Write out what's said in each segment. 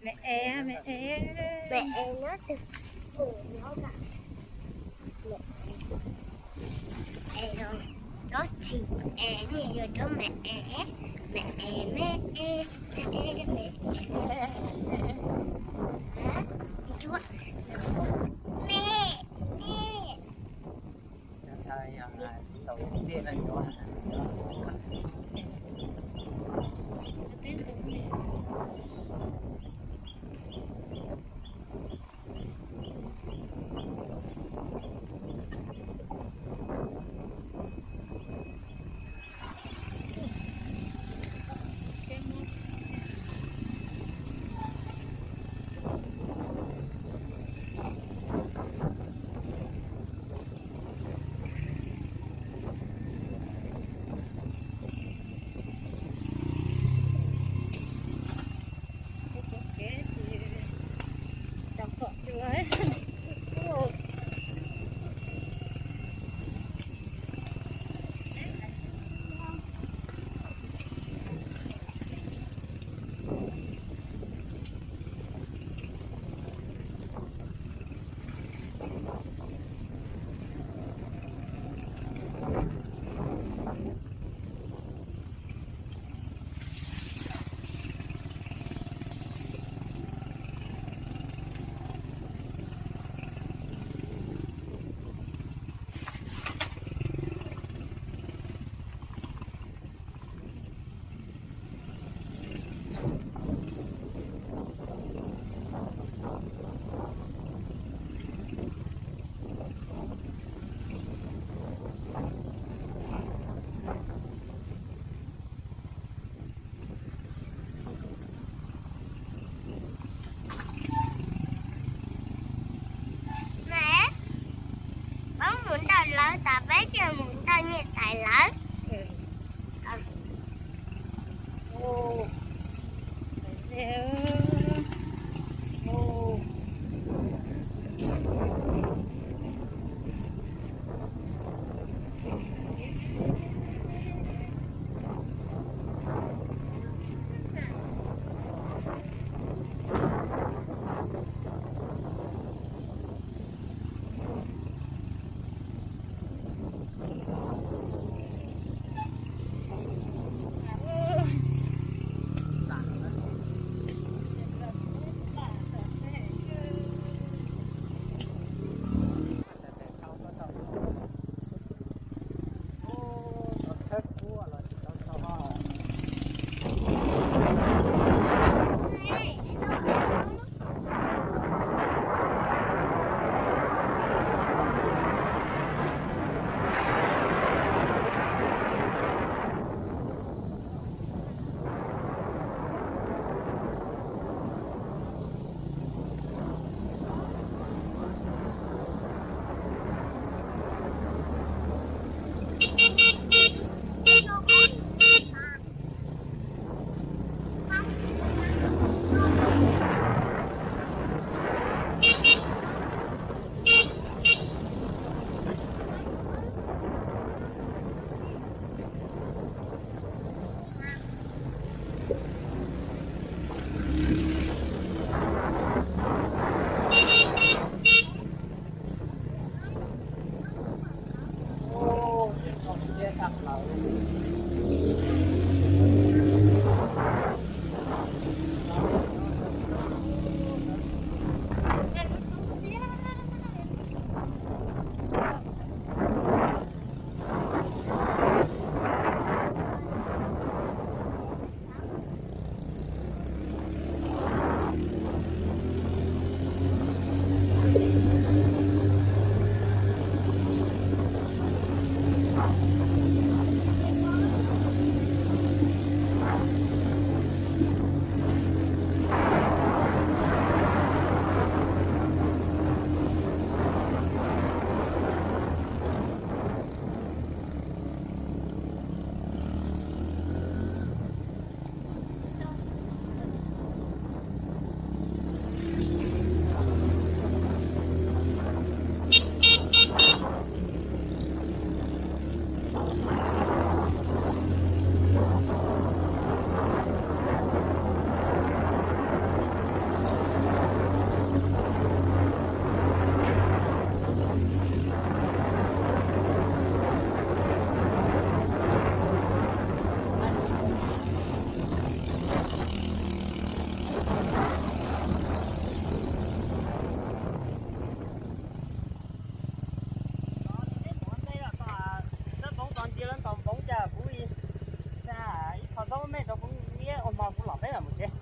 Me e, me e. Me e nyob twg? Ua nyob, me e, nyob tsis e, nej yog cov me e, me e, me e, me e, me e. Ntsuab, me, me. Mas, peb mus nrauj lawv tas peb coj mus nrauj niam tais lawv.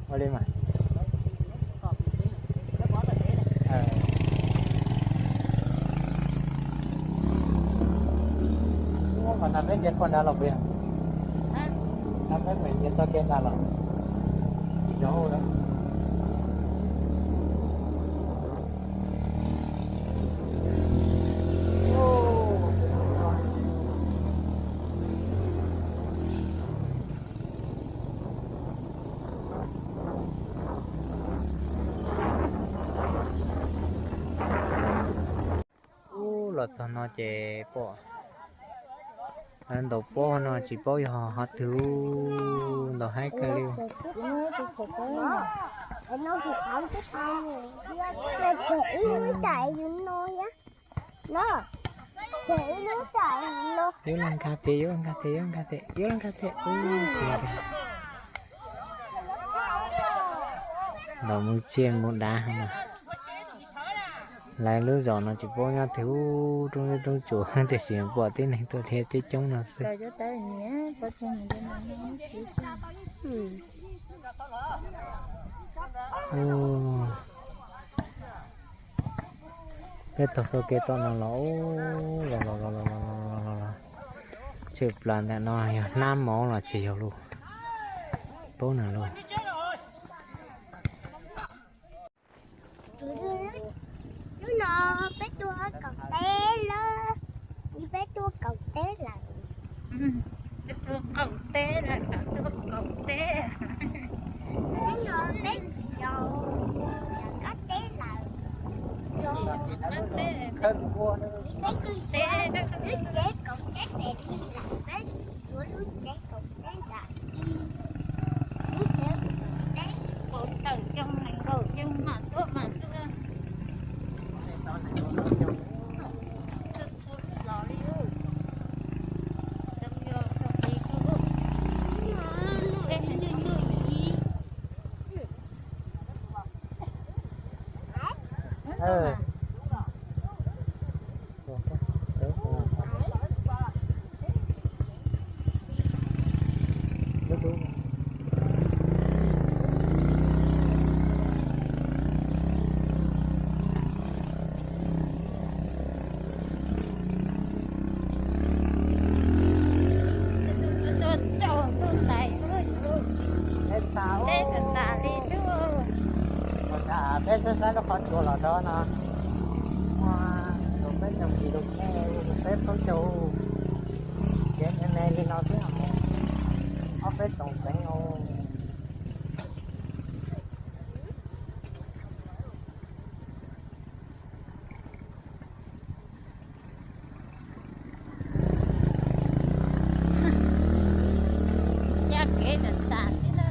Ua li mas. Ua mas nag peb nce puag nrad los puas yog? Nag peb pem nce txoj kev nrad los tsis zoo lawm. Ub, los txog no ces pom ntaus pob no tsis paub yog qhov twg, ntaus haib kawg li. Yuav los nkag tes, yuav los nkag tes, yuav los nkag tes, yuav los nkag tes, ub, tsis yog. Ntaus mus tsiaj mus dav no. Lawv lub zos no tsis paub nyob twg, ub, roob roob tsuas tiam sis pom tib neeg tuaj dhia teb coob no xwb. Peb taug txoj kev tom no los, los los los los los los los, tshem plaws ntawm no yog hnab mov los tsis yog lus, paub nws lus. Hnub no peb tuaj qaum teb lawm, peb tuaj qaum teb lawm. Peb tuaj qaum teb lawm, tuaj qaum teb. Hnub no peb tsis yog qab teb lawm, yog qab teb, peb tsis yog lub tsev qaum teb pem li lawm, peb tsis yuav lub tsev qaum teb nram ib lub tsev qaum teb. Kaum tawm xyoo nees nkaum xyoo mam tuaj mam tuaj. Txhua lub zos li. Tuaj caum tuaj ntais, teb tas tas li xwb. Peb xab xab lub qhov tsua los rau no, peb caug kis lus, peb plaub caug, kev me me li no xwb, ob peb toom teev. Caj kev tas tas xwb na.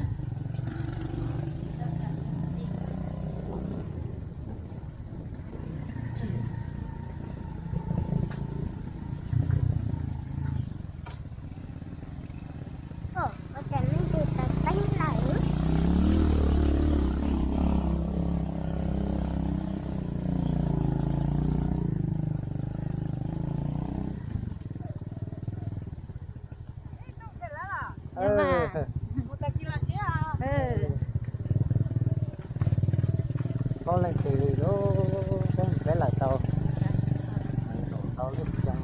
Paub leej twg li lub, peb lawm tau, tau lub xyoo.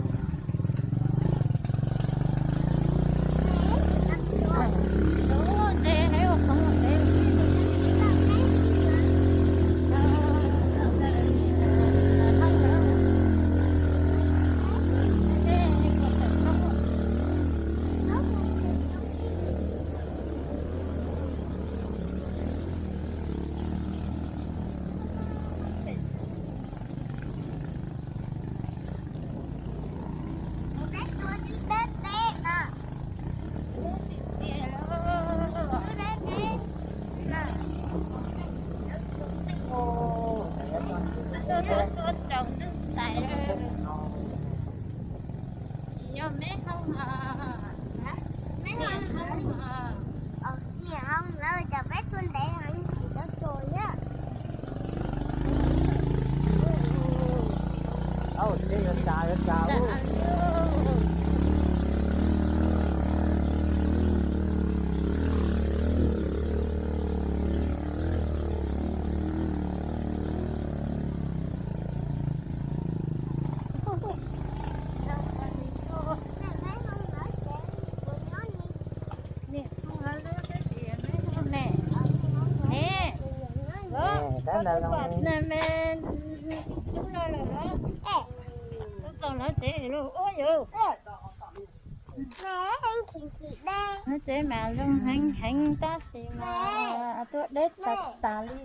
Tuaj tsaus ntuj ntais lawm. Tsis yog meb hoob os. Niam hoob os. Niam hoob lawm, cas peb tuaj ntev heev tsis tau Txog lawv tsev lawm ua yus. Lawv tsev mas zoo heev heev tab sis mas tuaj deb tas tas li.